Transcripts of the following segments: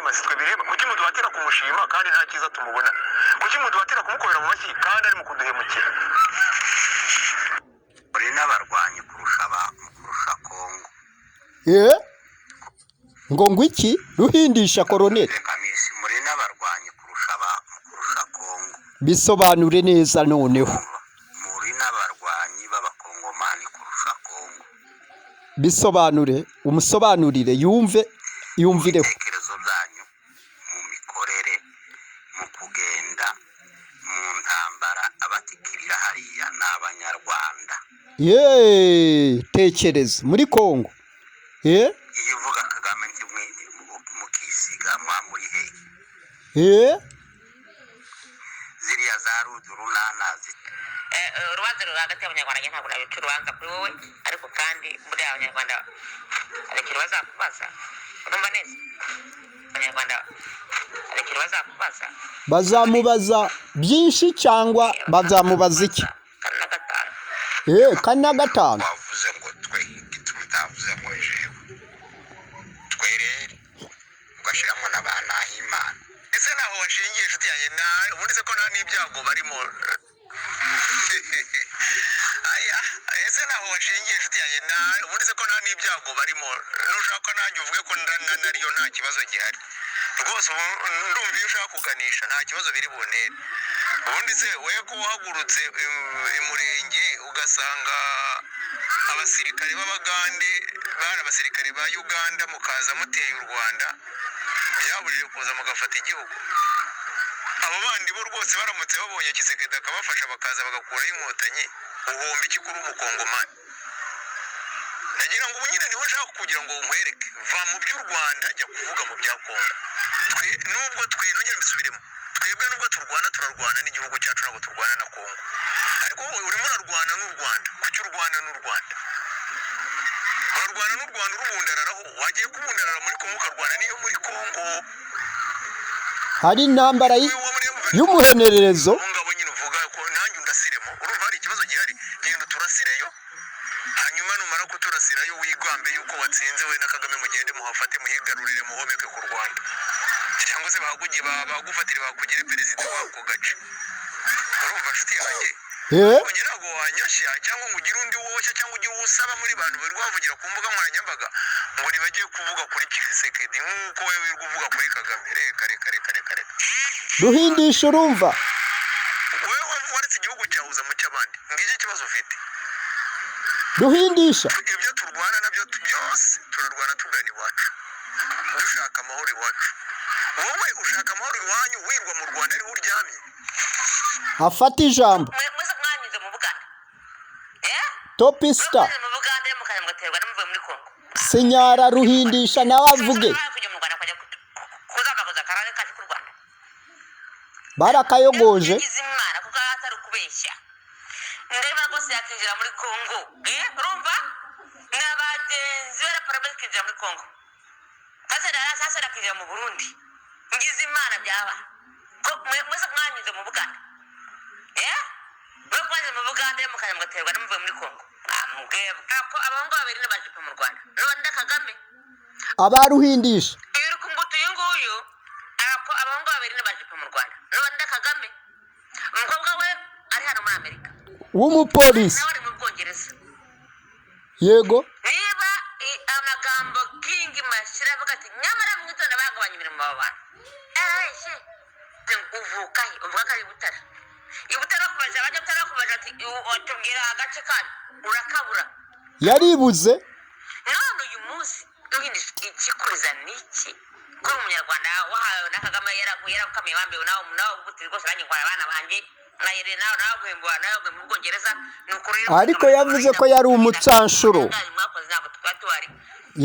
Tumushima si twe bireba? Kuki muduhatira kumushima kandi nta cyiza tumubona? Kuki muduhatira kumukorera mu mashyi kandi ari mu kuduhemukira? Muri n'abarwanyi kurusha kurusha Kongo. Eh? Ngo iki, Ruhindisha koroneli? Reka misi, muri n'abarwanyi kurusha Kongo. Bisobanure neza noneho. Muri n'abarwanyi b'Abakongomani kurusha Kongo. Bisobanure, umusobanurire yumve, yumvireho. Ibitekerezo byanyu, mu mikorere, mu kugenda mu ntambara, abatikirira hariya ni Abanyarwanda. Yeee, tekereza muri Kongo, eh? Iyo uvuga Kagame ntimwe mukisiga, mwa muri hehe? Eh. Ziriya za rudurunana. Urubanza ruri hagati y'Abanyarwanda, njye ntabwo nabica urubanza kuri wowe, ariko kandi buriya Abanyarwanda hari ikintu bazakubaza, urumva neza? Abanyarwanda hari ikintu bazakubaza. Bazamubaza byinshi cyangwa bazamubaza iki? Kane na gatanu. Kane na gatanu. Wavuze ngo twe, igituma utavuze ngo jewe twe rero, ugashyiramo na ba Nahimana. Ese ntaho washingiye, inshuti yanjye? Nawe ubundi se ko nta n'ibyago barimo? Aya, ese ntaho washingiye, inshuti yanjye? Nawe ubundi se ko nta n'ibyago barimo? Nushaka nanjye uvuge ko nariyo, nta kibazo gihari rwose. Ubu ndumva iyo ushaka kuganisha nta kibazo biri buntere. Ubundi se we ko wahagurutse imurenge ugasanga abasirikare b'Abagande bari abasirikare ba Uganda, mukaza muteye u Rwanda, byabujije kuza mugafata igihugu? Abo bandi bo rwose baramutse babonye Tshisekedi akabafasha, bakaza bagakuraho Inkotanyi, uhomba iki kuri Umukongomani? Nagira ngo ubu nyine niho nshaka kugira ngo nkwereke: va mu by'u Rwanda, jya kuvuga mu bya Kongo. Twe nubwo twe, nongere mbisubiremo, twebwe nubwo turwana, turarwana n'igihugu cyacu, ntabwo turwana na Kongo. Ariko wowe urimo urarwana n'u Rwanda. Kuki urwana n'u Rwanda? Urarwana n'u Rwanda urubundararaho. Wagiye kubundarara muri Kongo, ukarwana n'iyo muri Kongo. Hari intambara Uwo muri M23 y'umuhenerezo. Abo ngabo nyine uvuga ko nanjye undasiremo, urumva hari ikibazo gihari? Genda uturasireyo, hanyuma numara kuturasirayo wigambe yuko watsinze, we na Kagame mugende muhafate, muhigarurire, muhomeke ku Rwanda, cyangwa se bahaguge bagufatire bakugire perezida w'ako gace. Urumva, nshuti yanjye? Eh. Ariko njye ntabwo wanyoshya cyangwa ngo ugire undi woshya cyangwa ugire uwo usaba muri bantu bari bavugira ku mbuga nkoranyambaga ngo nibagiye kuvuga kuri Tshisekedi nk'uko wewe wirirwa uvuga kuri Kagame. Reka, reka, reka, reka, reka. Ruhindisha, urumva? Wewe waretse igihugu cyawe uza mu cy'abandi. Ngiki ikibazo ufite. Ruhindisha. Ibyo turwana nabyo byose, turarwana tugana iwacu, dushaka amahoro iwacu. Wowe ushaka amahoro iwanyu, wirwa mu Rwanda ariho uryamye. Afata ijambo. Mwese mwanyuze mu Buganda, eh? Top star. Mwanyuze mu Buganda, mukaza mugaterwa n'umuvuye muri Kongo. Sinyara, Ruhindisha nawe avuge. Kujya mu Rwanda kujya kuzambaguza akarere kacu k'u Rwanda. Barakayogoje. Yagize Imana kuko atari ukubeshya, ndeba rwose yakinjira muri Kongo, eh, urumva na bagenzi be raporo ikinjira muri Kongo, sasa akinjira mu Burundi. Ngize Imana byaba ko mwese mwanyuze mu Buganda, eh, mwe mwanyuze mu Buganda, mukaza mugaterwa n'umuvuye muri Kongo. Mwambwebwe ko abahungu babiri n'abajipo mu Rwanda n'abandi Kagame. Abaruhindisha. Uyu uri kumbuto, uyu nguyu, abahungu babiri n'abajipo mu Rwanda n'abandi Kagame, umukobwa we ari hano muri Amerika. W'umupolisi. Nawe ari mu Bwongereza. Yego. Niba amagambo King Mashira avuga ati nyamara mwitonda bagabanya imirimo abo bantu yarabeshye. Uvuka he? Uvuga ko ari i Butare. I Butare bakubaza, abajya Butare bakubaza ati: "Tubwira agace kanyu," urakabura. Yaribuze. None uyu munsi uhindisha ikikuriza niki kuri Umunyarwanda wahawe na Kagame yarakukamiye wambiwe nawe ubuti rwose, nanjye nkwara abana banjye nayere nawe guhemba, nawe guhemba mu Bwongereza, ni ukuri rero. Ariko yavuze ko yari umucanshuro. Mwakoze ntabwo twari tuhari.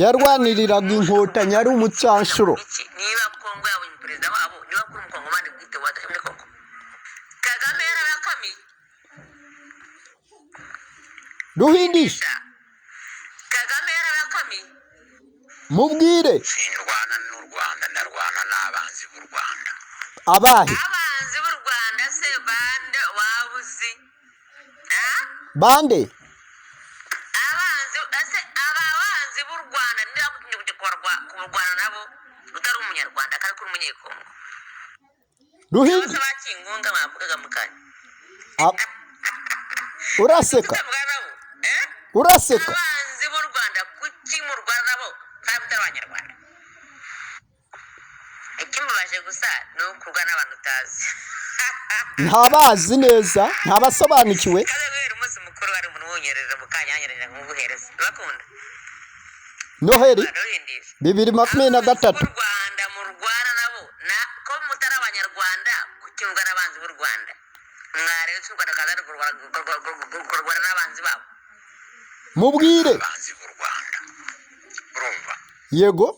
Yarwaniriraga Inkotanyi ari umucanshuro. Iki, niba Kongo yabonye perezida wabo, niba kuri Umukongomani bwite waje muri Kongo, Kagame yarabakamiye. Ruhindisha. Kagame yarabakamiye. Mubwire. Sindwana n'u Rwanda, ndarwana n'abanzi b'u Rwanda. Abahe? Abanzi b'u Rwanda se bande waba uzi? Ah? Bande? Abanzi ese, aba banzi b'u Rwanda, niba kujya kurwana nabo utari Umunyarwanda kandi Ruhindi Bose bakingunga mwavugaga mu kanya. Uraseka. Tutavuga nabo, eh? Uraseka. Abanzi b'u Rwanda, kuki murwana nabo kandi mutari abanyarwanda? Ikimbabaje gusa ni ukurwana n'abantu utazi. Ntabazi neza, ntabasobanukiwe. Kaze guhera umunsi mukuru hari umuntu uwunyereza mu kanya, yanyereza nkuguhereza bakunda. Noheli Ruhindisha. 2023. B'u Rwanda murwana nabo na ko mutari abanyarwanda, kuki murwana n'abanzi b'u Rwanda? Mwaretse u Rwanda kaza kurwana n'abanzi babo. Mubwire. Abanzi b'u Rwanda, urumva? Yego.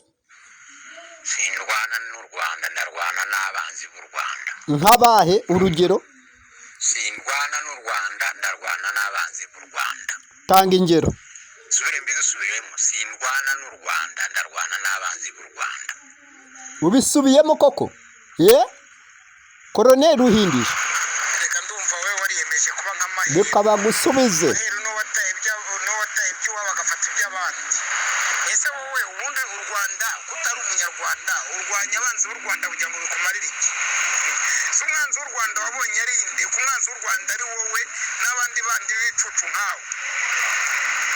Sindwana n'u Rwanda, ndarwana n'abanzi b'u Rwanda. Nkabahe urugero? Sindwana n'u Rwanda, ndarwana n'abanzi b'u Rwanda. Tanga ingero. Subire mbigusubiremo: sindwana n'u Rwanda, ndarwana n'abanzi b'u Rwanda. Ubisubiyemo koko ye, Koroneli Ruhindisha? Reka, ndumva wowe wariyemeje kuba nka Maheru. Reka bagusubize. Maheru n'uwataye n'uwataye iby'iwabo agafata iby'abandi. Ese wowe ubundi u Rwanda, kutari umunyarwanda, urwanya abanzi b'u Rwanda kugira ngo bikumarire iki? Si umwanzi w'u Rwanda wabonye ari inde, ko umwanzi w'u Rwanda ari wowe n'abandi bandi b'ibicucu nkawe?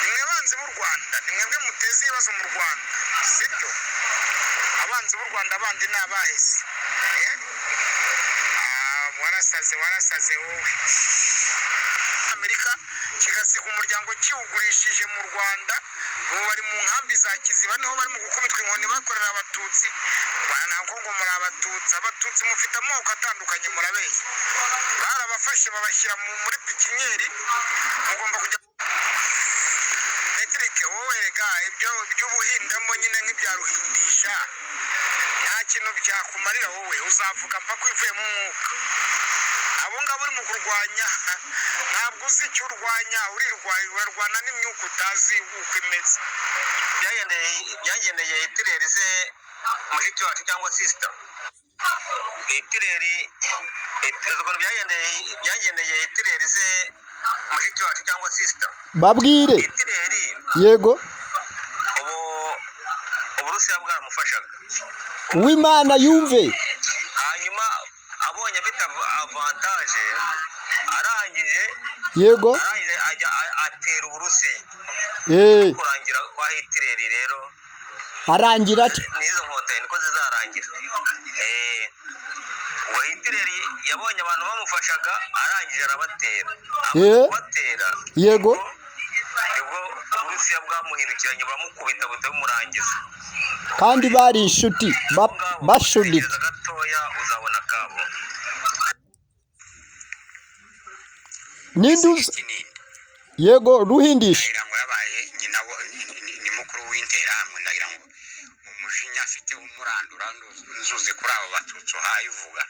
Ni mwe banzi b'u Rwanda, ni mwebwe muteza ibibazo mu Rwanda, sibyo? Abanzi b'u Rwanda bandi ni abahese, eh? Ah, warasaze, warasaze wowe. Amerika kigasiga umuryango kiwugurishije mu Rwanda. Ubu bari mu nkambi za Kiziba, niho barimo gukubitwa inkoni bakorera abatutsi. Ntabwo ngo muri abatutsi, abatutsi mufite amoko atandukanye, murabeshya. Barabafashe babashyira muri pikinyeri, mugomba kujya. Patrick, wowe rega ibyo by'ubuhindamo nyine nk'ibya Ruhindisha nta kintu byakumarira. Wowe uzavuga mpaka uvuyemo umwuka. Abo ngabo uri mu kurwanya, ntabwo uzi icyo urwanya, urirwanya, urarwana n'imyuka utazi uko imeze. Byagendeye Hitireri se, mushiki wacu cyangwa sister Hitireri, ukuntu byagendeye Hitireri se, mushiki wacu cyangwa sister Babwire. Hitireri? Yego. Ubu Uburusiya bwaramufashaga. Uwimana yumve. Hanyuma abonye afite avantage, arangije arangije ajya atera Uburusiya. Kurangira kwa Hitireri rero Arangira ati n'izo nkotanyi niko zizarangira. Ubwo Hitireri yabonye abantu bamufashaga, arangije arabatera. Amaze kubatera, nibwo Uburusiya bwamuhindukiranye, buramukubita buhita bumurangiza. Kandi bari inshuti Ngabo bashuditse. tegereza gatoya uzabona akabo. Ninde uzi? Kinini. Yego, Ruhindisha. Ndagira ngo yabaye nyina ni mukuru w'interahamwe. Ndagira ngo umujinya afite umurandura nzuzi kuri abo batutsi uhaye uvuga,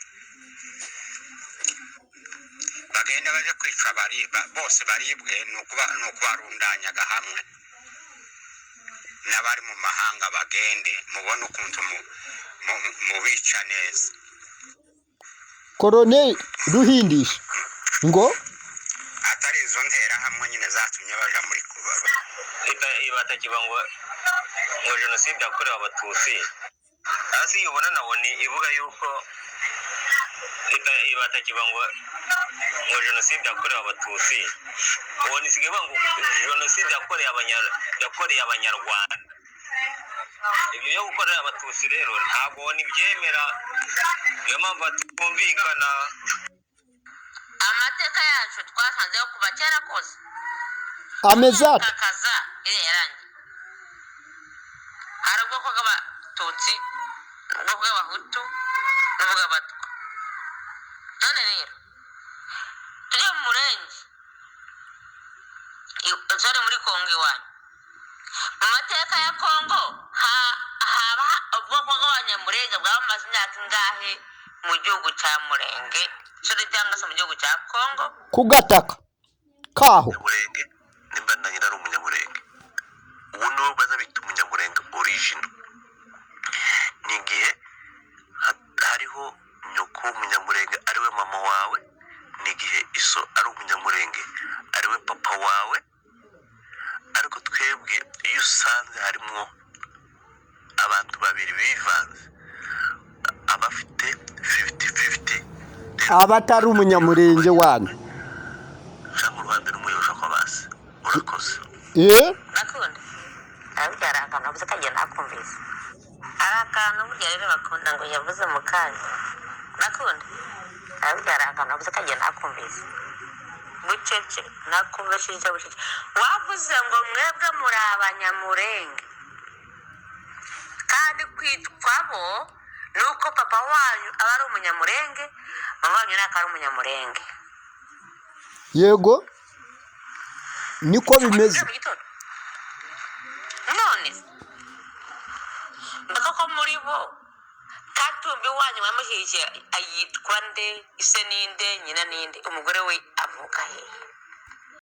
bagenda baje kwica bose baribwe, ni ukubarundanyaga hamwe n'abari mu mahanga, bagende mubone ukuntu mubica neza. Koroneli Ruhindisha ngo Atari izo nterahamwe nyine zatumye baja muri kuba Batakiba ngo jenoside yakorewe abatutsi hasi iyo ubona nabone ivuga yuko batakiba ngo jenoside yakorewe abatutsi, ubona isigaye ivuga ngo jenoside yakoreye abanyarwanda. Ibyo byo gukorera abatutsi rero ntabwo ntibyemera, niyo mpamvu batumvikana. Amateka yacu twasanzeho kuva kera kose Ameze ate? Kakaza iriya yarangiye. Hari ubwoko bw'abatutsi, ubwoko bw'abahutu n'ubw'abatwa. None rero tujye mu murenge, sorry, muri Kongo iwanyu. Mu mateka ya Kongo haba ubwoko bw'abanyamurenge bwaba bumaze imyaka ingahe mu gihugu cya Murenge, sorry, cyangwa se mu gihugu cya Kongo? Ku gataka kaho. Umunyamurenge nimba na nyina ari umunyamurenge, ubu niwo baza bita umunyamurenge original. Ni igihe hariho nyoko w'umunyamurenge ariwe mama wawe, ni igihe iso ari umunyamurenge ariwe papa wawe. Ariko twebwe iyo usanze harimo abantu babiri bivanze, abafite 50-50. Aba atari umunyamurenge wanyu. Cyangwa uruhande rumwe yosha kwa basi. Urakoze. Eh? Bakunda arabwira, hari akantu avuze kagiye nakumvise, hari akantu burya rero bakunda ngo yavuze mu kanya. Bakunda arabwira, hari akantu avuze kagiye nakumvise bucece, nakumvishije bucece. Wavuze ngo mwebwe muri abanyamurenge, kandi kwitwabo ni uko papa wanyu aba ari umunyamurenge, mama wanyu ntabwo ari umunyamurenge. Yego, niko bimeze. Mu gitondo none se, mbega ko muri bo Katumbi wanyu mwamushyigikiye, ayitwa nde? Ise ninde? Nyina ninde? Umugore we avuka he?